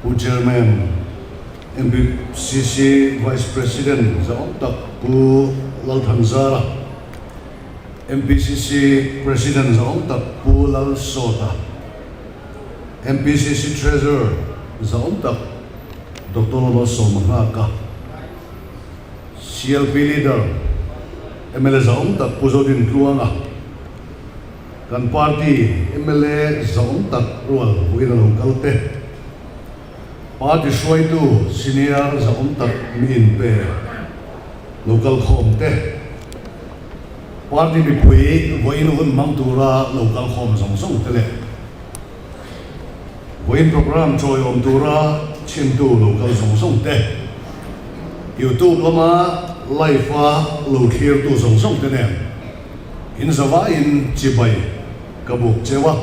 Pu Chairman, MPCC Vice President zahawm tak Pu Lalthanzara, MPCC President zahawm tak Pu Lalsawta, MPCC Treasurer zahawm tak Doctor Lalmalsawma Nghaka, CLP Leader mla zahawm tak Pu Zodin Tluanga, Kan party mla zahawm tak rual vawiin a lo kal te, party hruaitu senior zahawm tak mi inpe lo kal khawm te, party mipui vawiin hun hmang tura lo kal khawm zawng zawng te leh vawiin programme chawiawm tura chhimtu lo kal zawng zawng te, YouTube lama live a lo thlirtu zawng zawng te nen. In zavaiin chibai ka buk cheu a,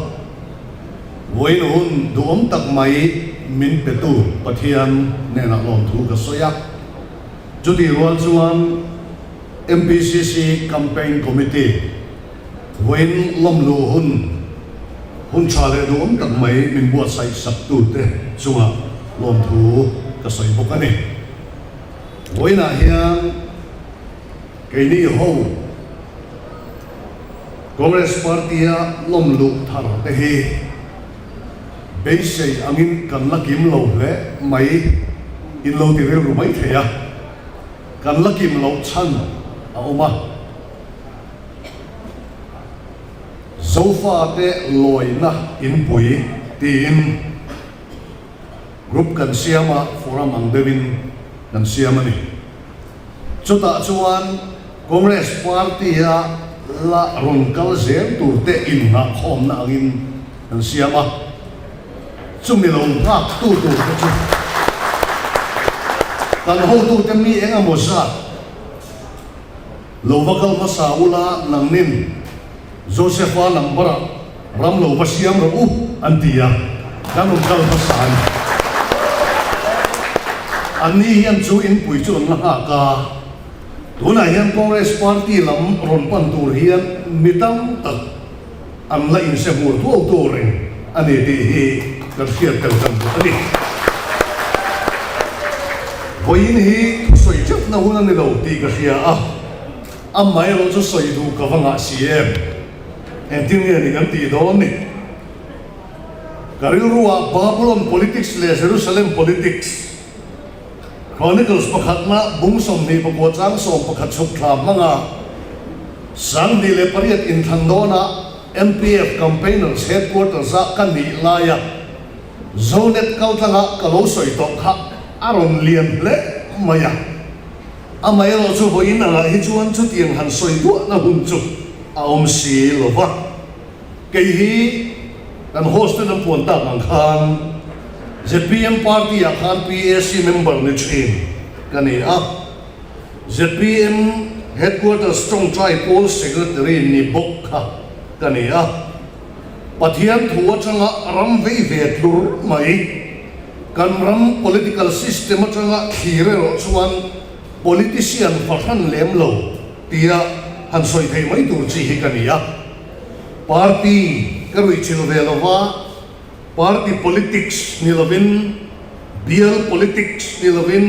vawiin hun duhawm tak mai min petu Pathian hnenah lawmthu ka sawi a. Chutih rual chuan MPCC Campaign Committee vawiin lawmluh hun hun tha leh duhawm tak mai min buatsaih saktute chungah lawmthu ka sawi bawk a ni. Vawiinah hian. Keini ho Congress Party-a lawm luh thar te hi beisei angin kan la kim lo hle mai in lo ti rilru mai thei a, kan la kim loh chhan a awm a. Zofate lawina inpui tiin group kan siam a, forum ang deuhin kan siam a ni. Chutah chuan Congress party-a la rawn kal zel turte innghahkhawmna angin kan siam a, chumi lo nghaktu turte chu kan hotute mi eng emaw zat lo va kal hmasa ula nangnin Joseph-a number-ah ram lo va siam rawh u an ti a, kan rawn kal hmasa a ni. Anni hian chu inpui chu an la nghak a, tunah hian Congress party lam rawn pan tur hian mi tam tak an la inse hmur tuau tuau reng a ni tih hi kan hriat tel kan duh a ni. Vawiin hi thusawi teuhna hun a ni lo tih ka hria a. Amaherawh chu sawi duh ka va ngah si em? Engtin nge ni kan tih dawn ni? Ka rilruah Babulon politics leh Jerusalem politics, Chronicles pakhatna bung 29 chang 11 chhuk thla hmanga 2008 inthlan dawnah MPF campaigners headquarters-a ka nih laia Zonet kaltlanga ka lo sawi tawh kha a rawn lian hle mai a. Amaherawh chu vawiin angah hi chuan chutiang han sawi duahna hun chu a awm si lo va. Kei hi kan host ten an puan tak ang khan zpm party ah khan PAC member ni thin ka ni a. Zpm headquarters tawngtai pawl secretary ni bawk kha ka ni a. Pathian thu atanga ram vei ve tlur mai. Kan ram political system atanga thlir erawh chuan politician fahran lem lo tia han sawi theih mai tur chi hi ka ni a. Party ka ruihchilh ve lova, party politics ni lovin, bial politics ni lovin,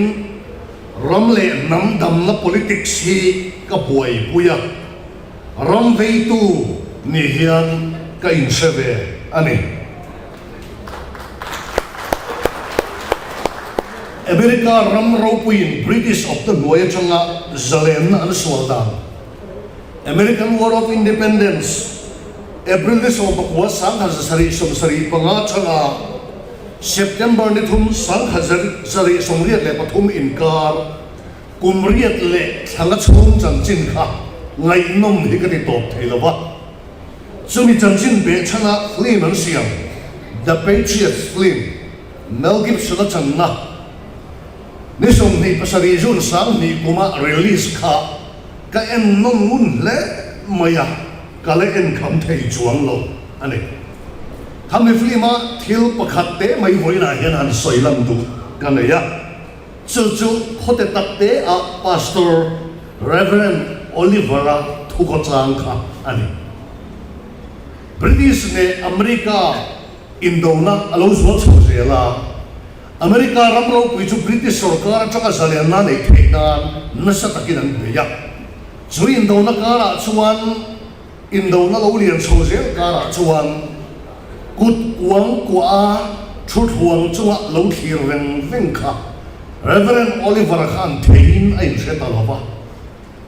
ram leh hnam damna politics hi ka buaipui a. Ram veitu nih hian ka inhre ve a ni. America ram ropuiin British awpte hnuai atanga zalenna an sual dan, American War of Independence, April ni 19 1775 atanga September ni 3 1783 inkar kum riat leh thlanga chhung chanchin kha ngaihnawm hi ka ti tawp thei lo va. Chumi chanchin behchhana film an siam, The Patriots film, Mel Gibson-a channa ni 27 June 2000 kuma release kha ka en nawn ngun hle mai a, ka la en kham thei chuang lo a ni. Khami film-a thil pakhat te mai vawiinah hian han sawi lan duh ka nei a, chu chu khawte tak te-ah Pastor Rev. Oliver-a thukawchang kha a ni. British leh America indona a lo zual chho zel a. America ram ropui chu British sorkar atanga zalenna neih theih nan nasa takin an bei a. Chu indona karah chuan indona lo lian chho zel karah chuan kut kuang kuah a thuthluang chunga lo thlir veng veng kha Rev. Oliver-a khan theiin a inhre ta lo va.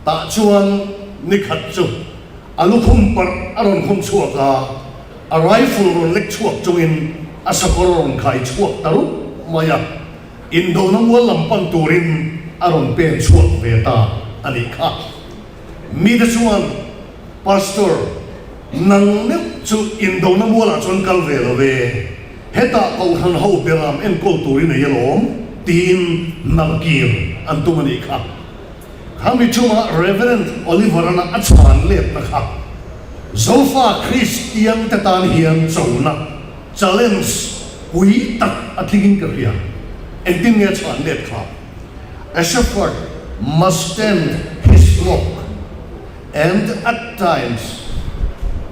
Tah chuan ni khat chu a lukhum parh a rawn khum chhuak a, a rifle rawn lek chhuak chungin a sakawr a rawn khai chhuak ta rup mai a, indona mual lam pan turin a rawn pen chhuak ve ta a nih kha. Mite chuan, Pastor, nang meuh chu indona mualah chuan kal ve lo ve, hetah kohhran ho beram enkawl turin ei alawm, tiin hnarkir an tum a nih kha. Khami chunga Rev. Oliver-ana a chhan letna kha Zofa Kristian te tan hian chona, challenge, pui tak a tlingin ka hria. Engtin nge a chhan let kha? A shepherd must tend his flock and at times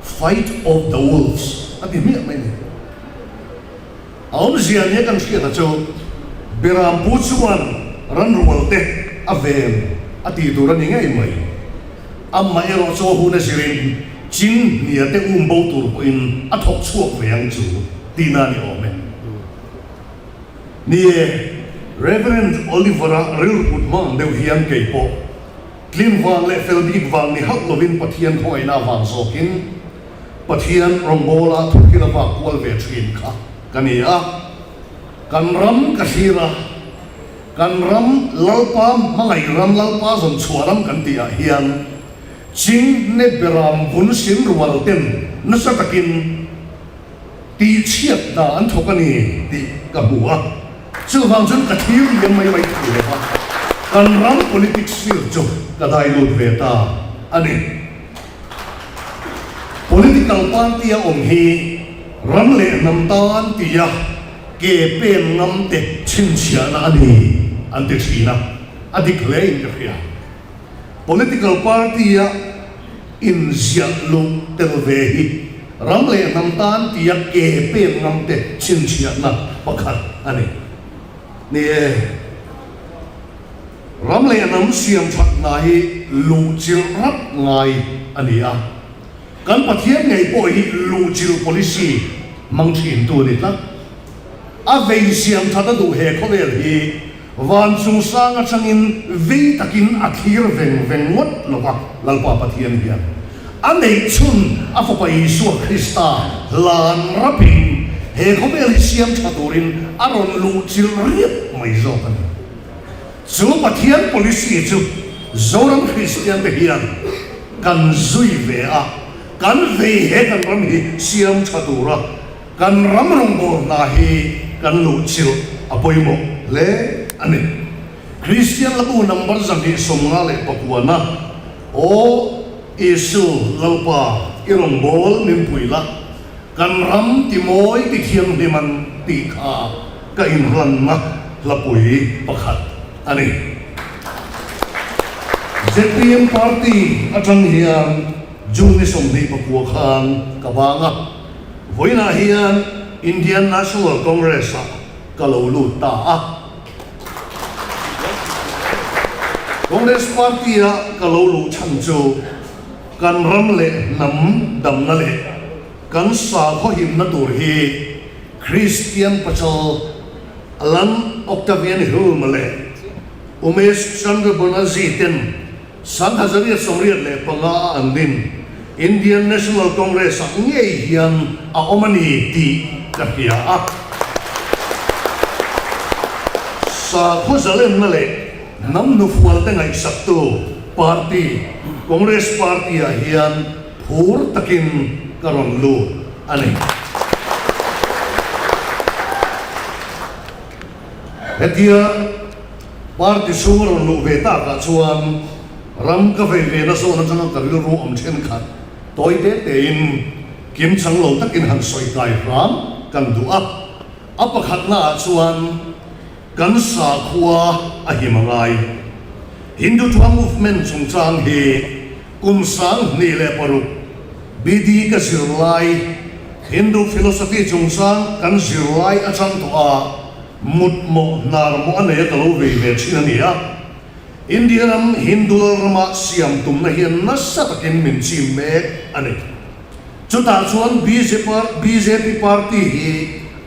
fight off the wolves a ti hmiah mai a ni. A awmzia nia kan hriat a chu, Berampu chuan ranrual te a ven a tih tur a ni ngei mai. Amah erawh chu a hun a zirin chin hnia te um bo tur pawhin a thawk chhuak ve ang chu tihna a ni awm e. Ni e, Rev. Oliver-a rilru put hmang deuh hian kei pawh tlin vang leh fel bik vang ni hauh lovin Pathian khawngaihna avang zawkin Pathian rawngbawla thawkin a vak kual ve thin kha ka ni a. Kan ram ka thlir a, kan ram Lalpa hmangaih ram, Lalpa zawn chhuah ram kan tih ah hian Ching ne beram vun sin rual ten nasa takin tihchhiat hna an thawk a ni tih ka hmu a. Chuvang chuan ka thlir liam mai mai thei lo va, kan ram politics field chu ka dai lut ve ta a ni. Political party a awm hi ram leh hnam tan tia ke pen ngam te chhinchhiahna a ni an ti thin a, a dik hle in ka hria. Political party a inziah luh tel ve hi ram leh hnam tan tia ke pen ngam te chhinchhiahna pakhat a ni. Ni e. Ram leh hnam siam that hna hi luhchilh rap ngai a ni a, kan Pathian ngei pawh hi luhchilh policy hmang thintu a ni tlat. A vei siam that a duh he khawvel hi van chung sang atangin vei takin a thlir veng veng ngawt lo va, Lalpa Pathian hian a neih chhun a Fapa Isua Krista hlan rapin he khawvel hi siam tha turin a rawn luhchilh riap mai zawk a ni. Chu Pathian policy chu Zoram Kristian te hian kan zui ve a, kan vei he kan ram hi siam tha tura kan ram rawngbâwl hna hi kan luhchilh a pawimawh hle a ni. Kristian Labu number 259 na, Aw Isu Lalpa i rawngbâwl min pui la, kan ram ti mawi ti thianghlim an tih kha ka inhlanna hlapui pakhat a ni. Zpm party atang hian June ni 29 khan ka bang a, vawiinah hian Indian National Congress ah ka lo lut ta a. Congress party a ka lo luh chhan chu kan ram leh hnam damna leh kan sakhaw himna tur hi Kristian Pachal, Alan Octavian Hume leh Umesh Chandra Banerjee ten 1985 a an din Indian National Congress ah ngei hian a awm a ni tih ka hria a. Sakhaw zalenna leh hnam hnufual te ngaihsaktu party Congress Party ah hian phur takin ka rawn lut a ni. Hetia party chhung a rawn luh ve takah chuan ram ka vei ve na zawn atanga ka rilru awm thenkhat tawi te tein kim chang lo takin han sawi kai hram kan duh a. A pakhatnaah chuan kan sakhua a him a ngai. Hindutva movement chungchang hi Kum 2006 BD ka zirlai, Hindu philosophy chungchang kan zirlai atang tawh a. Mut mawh hnar mawh a nei a ka lo vei ve thin a ni a. India ram Hindu lalrama siam tumna hian nasa takin min chim mek a ni. Chutah chuan bjp party hi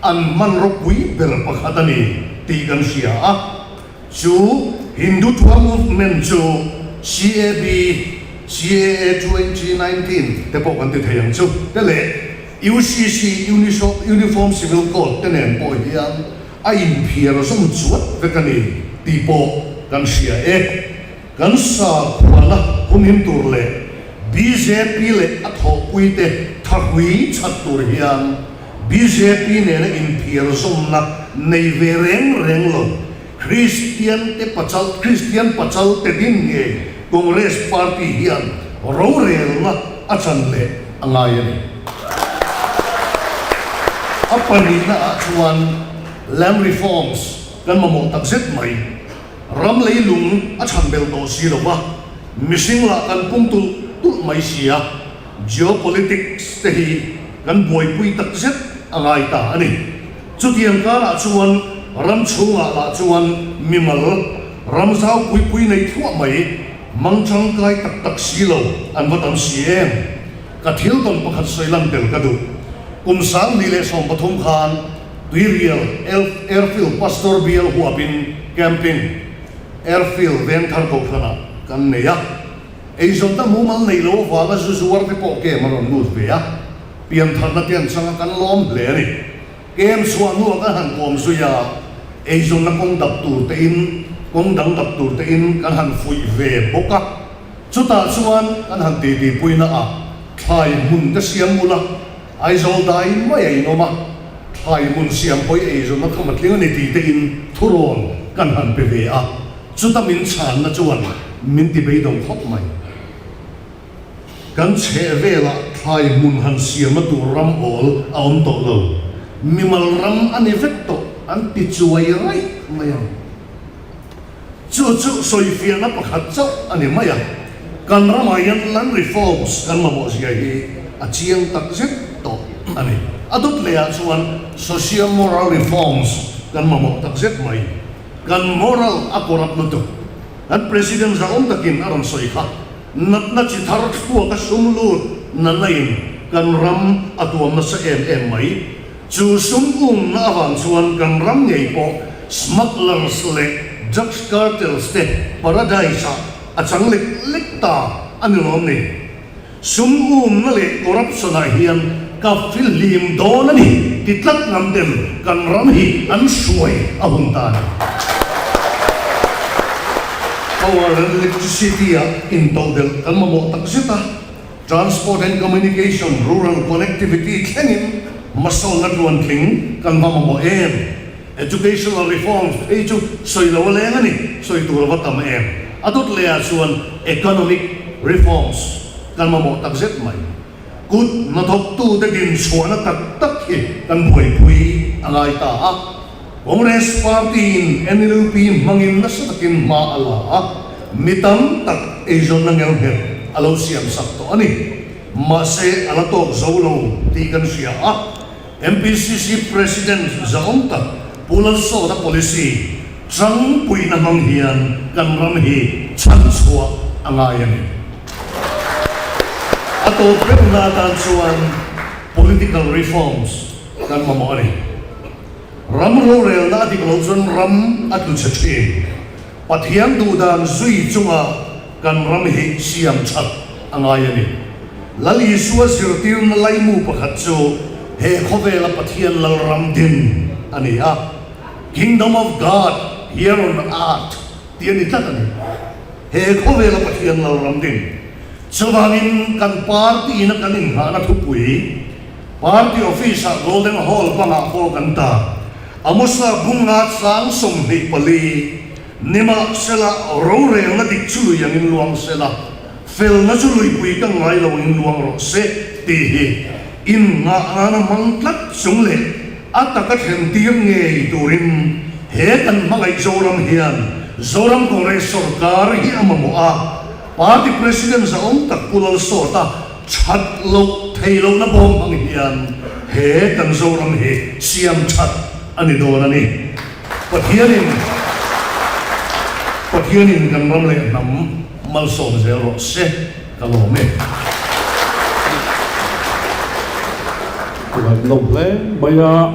an hmanraw pui ber pakhat a ni tih kan hria a. Chu Hindutva movement chu CAB, CAA 2019 te pawh kan ti thei ang chu te leh UCC, Uniform Civil Code, te nen pawh hian a inphiar zawm chuat vek a ni tih pawh kan hria e. Kan sakhuana humhim tur leh bjp leh a thawhpuite thahrui chhat tur hian bjp nena inphiar zawmna nei ve reng reng lo Kristian te pachal Kristian pachal te din nge Congress party hian rorelna a chan leh a ngai a ni. A pahnihna ah chuan Land Reforms kan mamawh tak zet mai. Ram leilung a chhan bel tawh si lo va, mihring lah kan pung tulh tulh mai si a, geopolitics te hi kan buaipui tak zet a ngai ta a ni. Chutiang karah chuan ram chhungah lah chuan mimal ram zau pui pui nei thluah mai, mang tangkai tak tak si lo an va tam si em? Ka thil tawn pakhat sawi lan tel ka duh. Kum 2013 khan Tuirial Airfield Pastor Bial huapin camping Airfield Vengthar Kohhranah kan nei a. Eizawnna mumal nei lo avanga zu zuar te pawh kem a rawn lut ve a. Piantharna te an chang a kan lawm hle a ni. Kem chhuah hnuah kan han kawm zui a, eizawnna kawng dap tur te in, kawng dang dap tur te in kan han fuih ve bawk a. Chutah chuan kan han titi puina ah thlai hmun te siam ula, Aizawl dai mai a inawm a, thlai hmun siam pawh i eizawnna tham a tling a ni tih te in thurawn kan han pe ve a, chuta min chhanna chuan min ti beidawng khawp mai. Kan chheh velah thlai hmun han siamna tur ram awl a awm tawh lo. Mimal ram a ni vek tawh an ti chuai raih mai ang. Chu chu sawifiahna pakhat chauh a ni mai a. Kan ramah hian land reforms kan mamawh zia hi a chiang tak zet tawh a ni. A dawt lehah chuan social moral reforms kan mamawh tak zet mai. Kan moral a corrupt lutuk. Kan President zahawm takin a rawn sawi kha. Natna chi thar thluak a sum lut nana in kan ram a tuam nasa em em mai. Chu sum umna avang chuan kan ram ngei pawh smugglers leh drugs cartels te paradise ah a chang lek lek ta a ni lawm ni. Sum umna leh corruption ah hian ka fihlim dawn a ni ti tlat ngam ten kan ram hi an hruai a hun ta a ni. Power and electricity ah intodelh kan mamawh tak zet a, transport and communication, rural connectivity thlengin hmasawnna tluantling kan va mamawh em? Educational reforms phei chu sawi lo a leng a ni, sawi tur a va tam em? A dawt leh ah chuan economic reforms kan mamawh tak zet mai. Kut hnathawktute dinchhuahna tak tak hi kan buaipui a ngai ta a. Congress Party-in NLUP hmangin nasa takin hma a la a, mi tam tak eizawnna ngelnghet a lo siamsak tawh a ni. Mahse, a la tawk zo lo tih kan hria a. MPCC President zahawm tak Pu Lalsawta policy changpuina hmang hian kan ram hi chhanchhuah a ngai a ni. A tawp reuhna atan chuan political reforms kan mamawh a ni. Ram rorelna a dik loh chuan ram a tlu chhe thin. Pathian duhdan zui chunga kan ram hi siam that a ngai a ni. Lal Isua zirtirna laimu pakhat chu he khawvela Pathian Lalram din a ni a, Kingdom of God here on earth tih a ni tlat a ni. He khawvela Pathian Lalram din. Chuvangin kan party ina kan inghahna thupui Party office ah Golden Hall bangah pawh kan tar. Amosa bunga chang 24, Nimahsela, rorelna dik chu lui angin luang sela, felna chu luipui ka ngai lo angin luang rawh se tih hi inngah nana hmang tlat chung leh a taka thlen tir ngei turin he kan hmangaih Zoram hian Zoram Congress sawrkar hi a mamawh a, Party President zahawm tak Pu Lalsawta That loh thei lohna bawm hmang hian he kan Zoram hi siam that a ni dawn a ni. Pathianin Pathianin kan ram leh hnam malsawm zel rawh se ka lawm e. Ngaihnawm hle mai a.